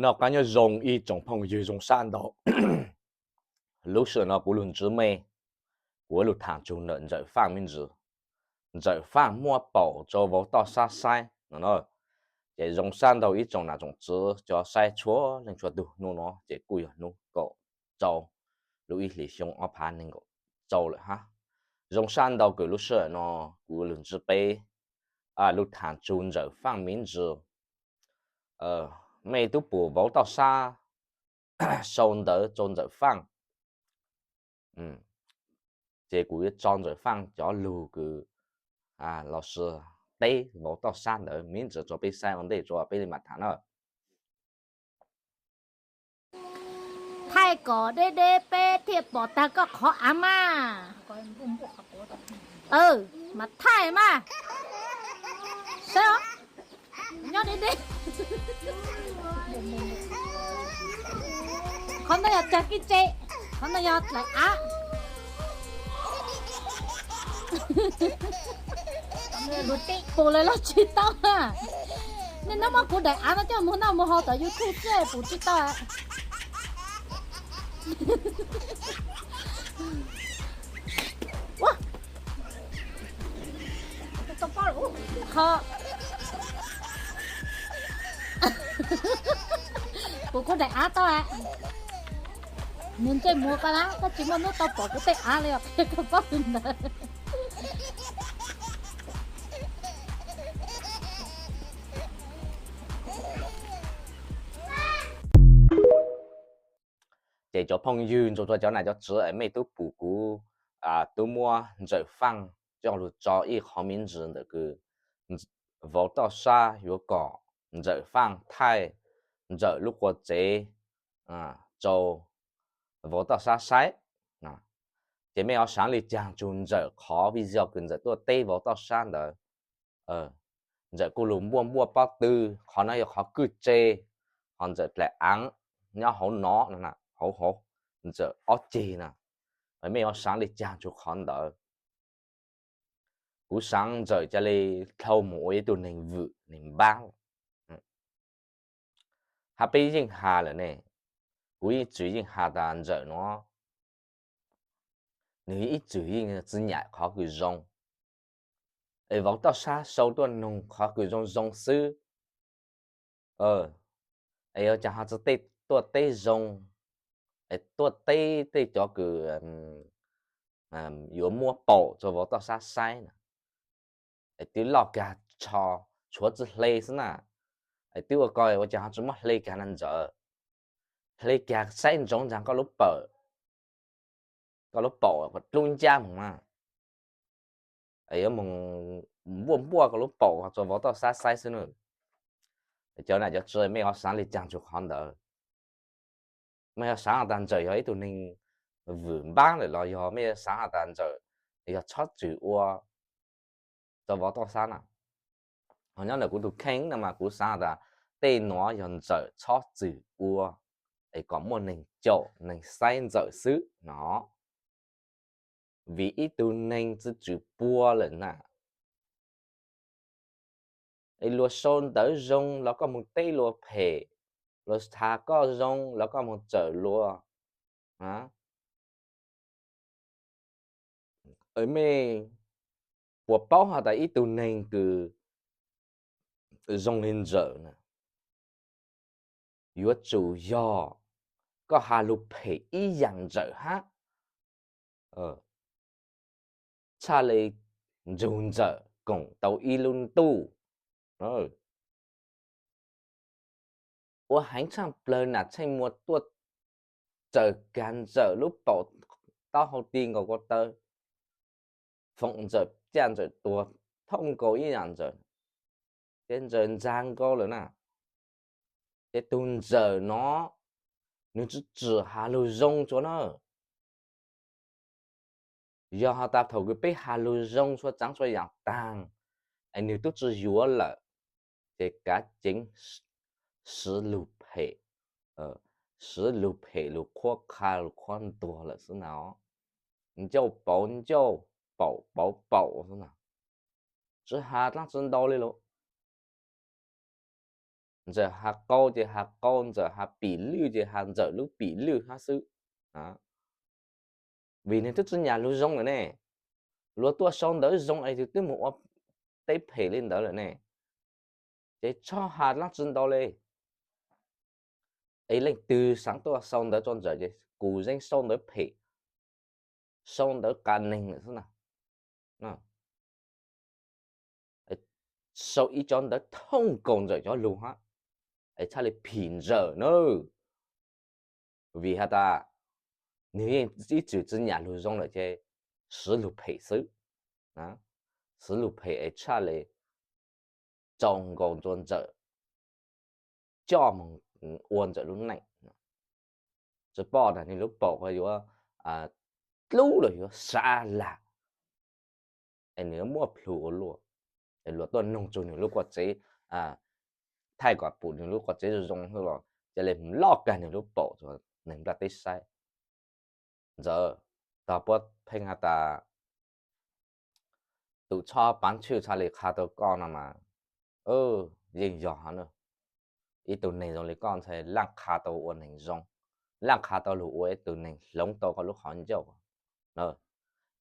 Noj qab nyob zoo ib tsoom phooj ywg zoo sab ntau. Lub sij hawm no kuv lug ntsib mej, kuv lug tham txug ntawm Ntxawm Faaj me ntsis. Ntxawm Faaj muab paum rua vauv Toj Sab saib no na. Ces zoo sab ntau ib tsoom nam tsoom txiv cov saib txhua leej txhua tug, hnub no ces kuj yog hnub kaum rau lub ib hlis xyoo ob phav nees nkaum rau lawm hab. Zoo sab ntau kws lub sij hawm no kuv lug ntsib peb, lug tham txug Ntxawm Faaj me ntsis. Mej tub pum vauv Toj Sab sau ntawv rau Ntxawm Faaj, ces kuv yuav tso Ntxawm Faaj cov lug kws los sis teb vauv Toj Sab ntawd me ntsis rau peb saib ua ntej rua peb li mam tham na. Thaij kom deb deb peb thiaj pom tag koj qhov av mas. Mas thaij mas. Saib os, nyob deb deb. Qhov ntawd yog cag kib tse, qhov ntawd yog daim av. Pum lawm los tsis tau. Nej nab muab kuv daim av no coj moog noj moog haus tom YouTube xwb pum tsis tau. Pum kuv daim av tau. Nws ntsej muag ko na, koj tsis muaj hnub tau pom kuv tej av li os, qhia koj paub li ntawd. Ces cov phooj ywg ntsuag rua cov nam cov txiv es mej tub pum kuv tub muab Ntxawm Faaj coj lug tso ib qhov me ntsis ntawm kws vauv Toj Sab yuav kom Ntxawm Faaj thaij Ntxawm lub qua tsev rau vauv Toj Sab saib. Ces mej ho xaav le caag txug Ntxawm qhov video kws Ntxawm tuaj teb vauv Toj Sab ntawd. Ntxawm kuj lug npuaj npuaj pob tw, qhov no yog qhov kwj tse, ho Ntxawm daim av nyob hauv no, hauv hauv Ntxawm ob ceg na. Mej ho xaav le caag txug qhov ntawd? Kuv xaav Ntxawm ca le dhau moog ua ib tug neeg vwm neeg npaab. Hab peb yeej has lawm ne, kuv ib txwm yeej has tas Ntxawm no, nwg ib txwm yeej tsi nyam qhov kws zoo. Es vauv Toj Sab sau tuaj noog qhov kws zoo zoo xwb. Es yuav caag ho tsi tej tuaj teb zoo, es tuaj teb tej cov kws yuav muab paum rua vauv Toj Sab saib na. Es twb loj kag tsho, tshuav tsi hle xwb na. Es twb ua ko ua caag ho tsi muab hle kag na Ntxawm? Hle kag saib ntsoov ntag koj lub pawm, koj lub paum dlub ncab moog na. Es yuav moog npuaj npuaj koj lub paum rua vauv Toj Sab saib xwb na. Cov nam cov txiv, mej ho xaav le caag txug qhov ntawd? Mej ho xaav has tas Ntxawm yog ib tug neeg vwm npaab lawm los yog mej xaav has tas Ntxawm yog txhob txwm ua rua vauv Toj Sab na? Ho nyob ntawm kuv tug kheej no mas kuv xaav has tas tej nuav yog Ntxawm txhob txwm ua, es kom muaj neeg caum neeg saib Ntxawm xwb no. Vim ib tug neeg tsi txwm pua lawm na, es luag sau ntawv zoo los koj moog teb luag phem, luag has koj zoo los koj moog txawm luag. Mej puas paub has tas ib tug neeg kws zoo le Ntxawm na, yuav tsum yog koj has lug phem ib yaam Ntxawm hab, txhaj le nrug Ntxawm koom tau ib lub ntuj. Ua heev tshaj plawg nam Tsheej Muas tuaj txawm kag Ntxawm lub paum taub hau ti nkaus ko taw, foom Ntxawm caj Ntxawm tuag, thooj nkaus ib yaam Ntxawm, ces Ntxawm ntxag nkaus lawm na. Ces tug Ntxawm no, nwg tsi txwm has lug zoo txhua na. Yog has tas thaum kws peb has lug zoo txhua tsaav txhua yaam taag, es nwg tub tsi yuav lawm, ces kav ceev siv lug phem, siv lug phem lug qhuab qha lug qhuab ntuag lawm xwb na. Ncauj pauv ncauj, paum pauv paum xwb na. Tsi has dlaab tsi ntau le lauj. Ntxawm has qau ces has qau, Ntxawm has pim lwj ces has Ntxawm lub pim lwj hab xwb. Vim nws twb tsi nyam lug zoo lawm ne, luag tuaj sau ntawv zoo es yus twb mus ua teb phem li ntawd lawm ne, ces txhob has dlaab tsi ntau le. Es leej twg xaav tuaj sau ntawv rua Ntxawm ces kuv yeej sau ntawv phem, sau ntawv qas neeg lawm xwb na. Sau ib cov ntawv thooj nkaus Ntxawm cov lug hab, es txhaj le phim Ntxawm na. Vim has tas nwg yeej ib txwm tsi nyam lug zoo lawm ces swv lug phem xwb, swv lug phem es txhaj le tsaus nkaus rua Ntxawm coj moog ua Ntxawm lub neej. Tsi pom tas nwg lub paum yuav dlub los yuav sav lag, es nwg yuav muab plhu ua luaj, es luag tuaj noog txug nwg lub kua tsev, thaij kom pum nwg lub kua tsev zoo zoo xwb los ca le loj kag nwg lub paum rua neeg nplaj teb saib. Ntxawm, tog puab pheej has tas tus txhob paav tshwj txhaj le qha tau koj no mas, yeej yog hab na. Ib tug neeg zoo li koj ntxhais laaj qha tau ua neeg zoo, laaj qha tau lug ua ib tug neeg hloov tau koj lub qhov ncauj.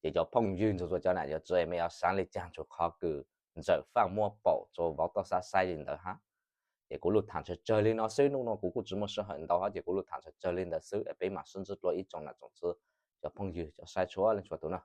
Ces cov phooj ywg ntxuag txua cov nam cov txiv, mej yuav xaav le caag txug qhov kws Ntxawm Faaj muab paum rua vauv Toj Xab saib li ntawd hab. Ces kuv lug tham tsawg tsawg li no xwb, nub nua kuv kuj tsi muaj sij hawm ntau hab, ces kuv lug tham tsawg tsawg li ntawd xwb es peb maam sib ntsib dlua ib tsoom nam tsoom txiv, cov phooj ywg cov saib txhua leej txhua tug na.